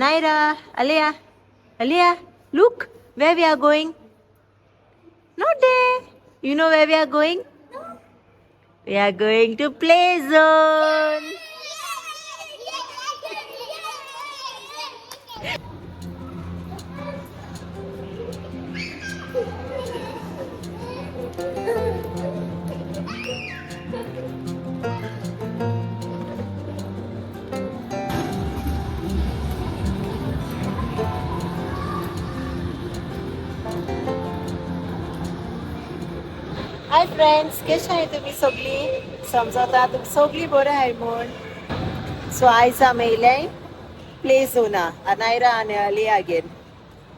Anaira, Alea, Alea, look where we are going. Not there. You know where we are going? No. We are going to play zone. Hi friends, कशें आहाय तुमी सगळीं? समजता तुमी सगळीं बरें आहाय म्हूण. सो आयज आमी येयले प्ले झोना अनायरा आनी अलिया घेवन.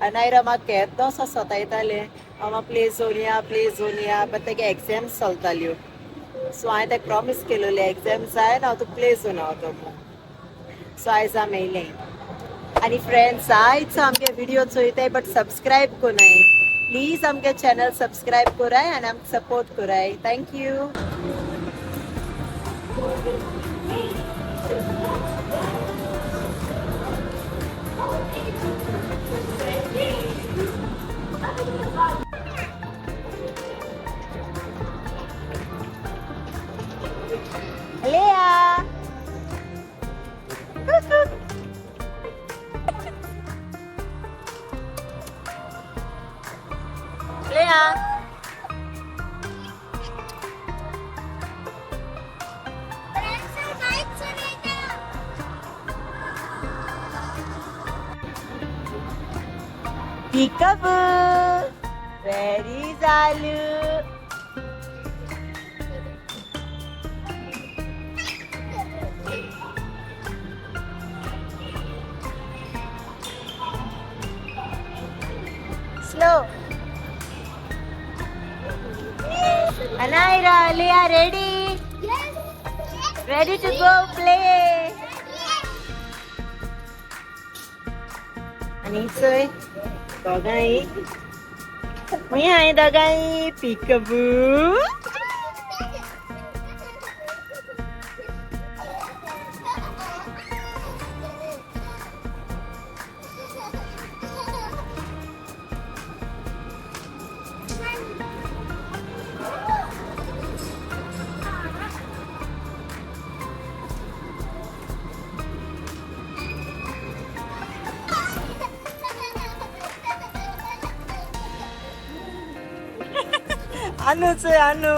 अनायरा म्हाका केदोसो सतायतालें, मामा प्ले झोन या, प्ले झोन या, बट तेगे एग्जाम्स चलताल्यो. सो हांवें ताका प्रॉमीस केलोलें एग्जाम जाय हांव तुका प्ले झोना वतो म्हूण. सो आयज आमी येयले. आनी फ्रेंड्स, आयज आमगे व्हिडिओ चोयताय बट सबस्क्रायब कोनाय. प्लीज आमगे चॅनल सबस्क्रायब कराय आनी आमकां सपोर्ट कराय. Thank you. Alea! Lea! Peekaboo! Where is Alu? Slow. Anaira, Alea, ready? Yes. Ready to go play? आनी चोय दोगांय खंय हाय दोगांय? Peekaboo. Anu चोय Anu.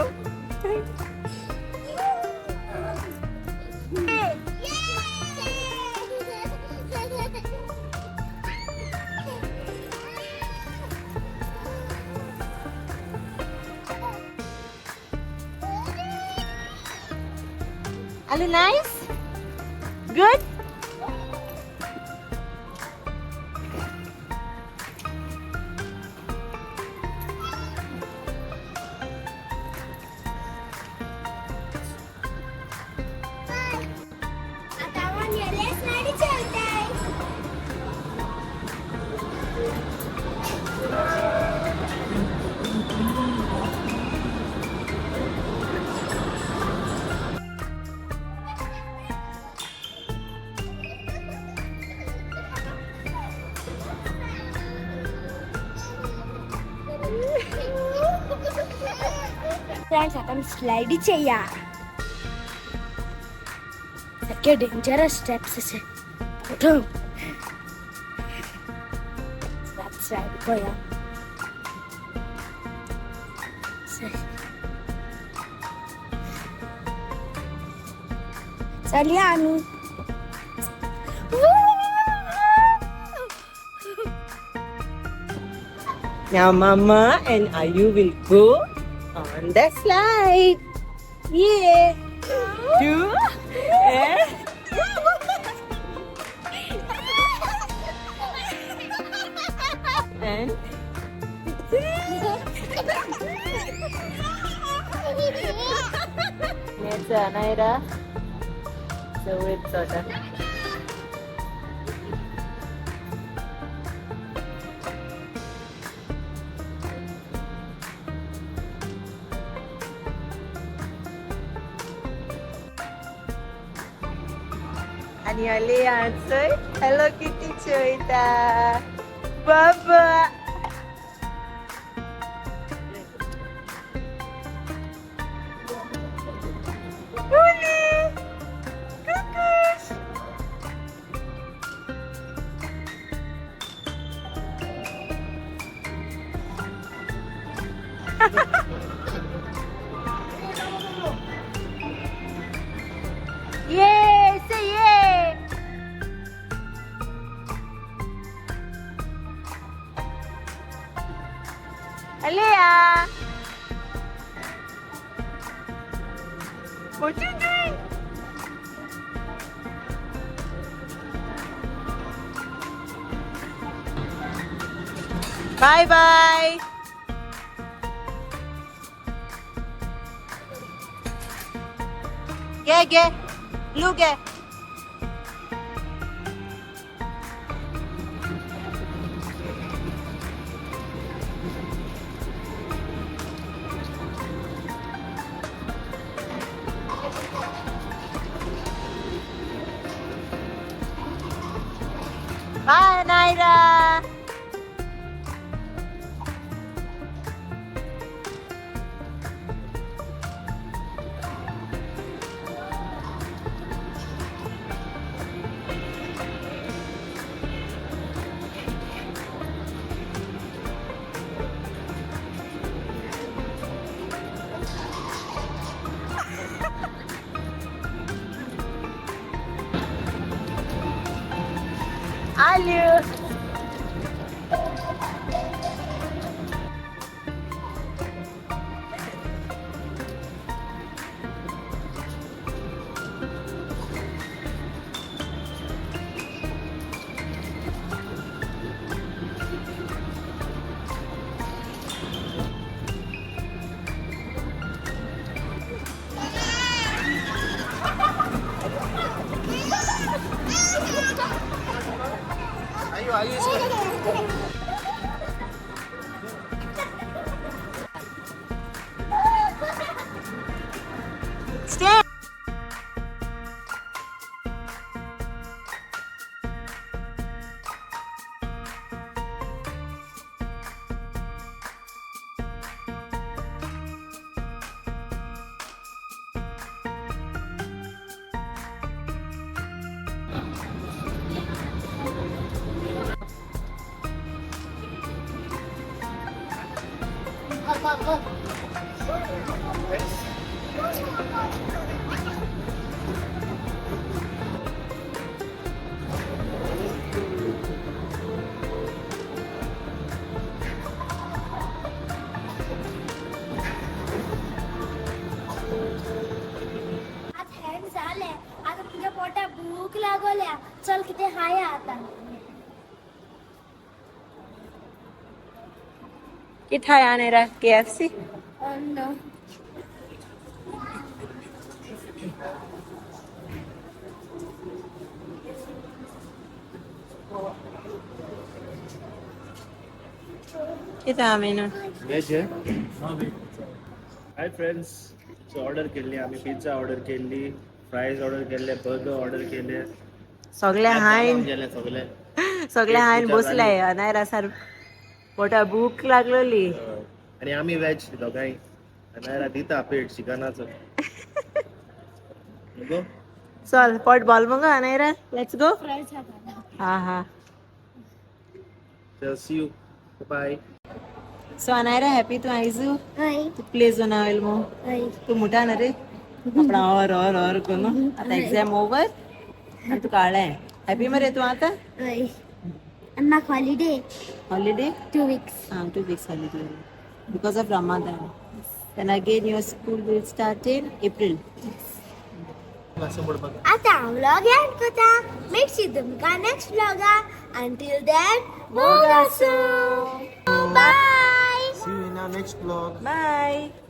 Alu nice? Good? आता आम्ही स्लाइड चलताय. फ्रेंड्स, आता आमी स्लायडी चेया. सारखे डेंजरस स्टेप्स अशे. स्लायड पळया. चलया आमी. Now Mama and Ayu will go on the slide. Yeah. Two. And and Next, Anaira. So it's soda. And आनी अलिया चोय हॅलो किटी चोयता बाबा. Uli! Kukush! Yay! Say yay! Aliyah! What you doing? Bye bye. Ge ge. Blue ge. Bye, Naira. Alo. Stay. आज hand झाले, आता तुमच्या पोटात भूक लागल्या. चल किती हाय आता. किती आहे Naira? KFC? No. किती आम्ही ना? वेज आहे. हाय फ्रेंड्स, सो ऑर्डर केल्ली आम्ही. पिझ्झा ऑर्डर केल्ली, फ्रायज ऑर्डर केल्ले, बर्गर ऑर्डर केले. सगळे हायन. गेले सगळे. सगळे हायन पूजा बसले. अनायरा सार पोटा भूक लागलेली. आणि आम्ही वेज दोगांय. अनायरा दिता पेट चिकनाचो गो. चल पोट ball mug Anaira, let's go. Fries खाता. हा हा. See you, bye. So Anayra, happy तू आयजू? हय. तू प्ले झोन आयल मग? हय. तू मोठा ना रे आपणा और और और कोण आता एक्झाम ओवर आणि तू काळाय हॅपी मरे तू आता. हय, आणि म्हाका holiday. Holiday? 2 weeks. Ah, 2 weeks holiday because of Ramadan. Then again your school will start in April. आता हांव व्लॉग एंड करता. मेळशी तुमकां नेक्स्ट व्लॉगा. Until then, मोग आसूं. Bye. See you in our next vlog. Bye.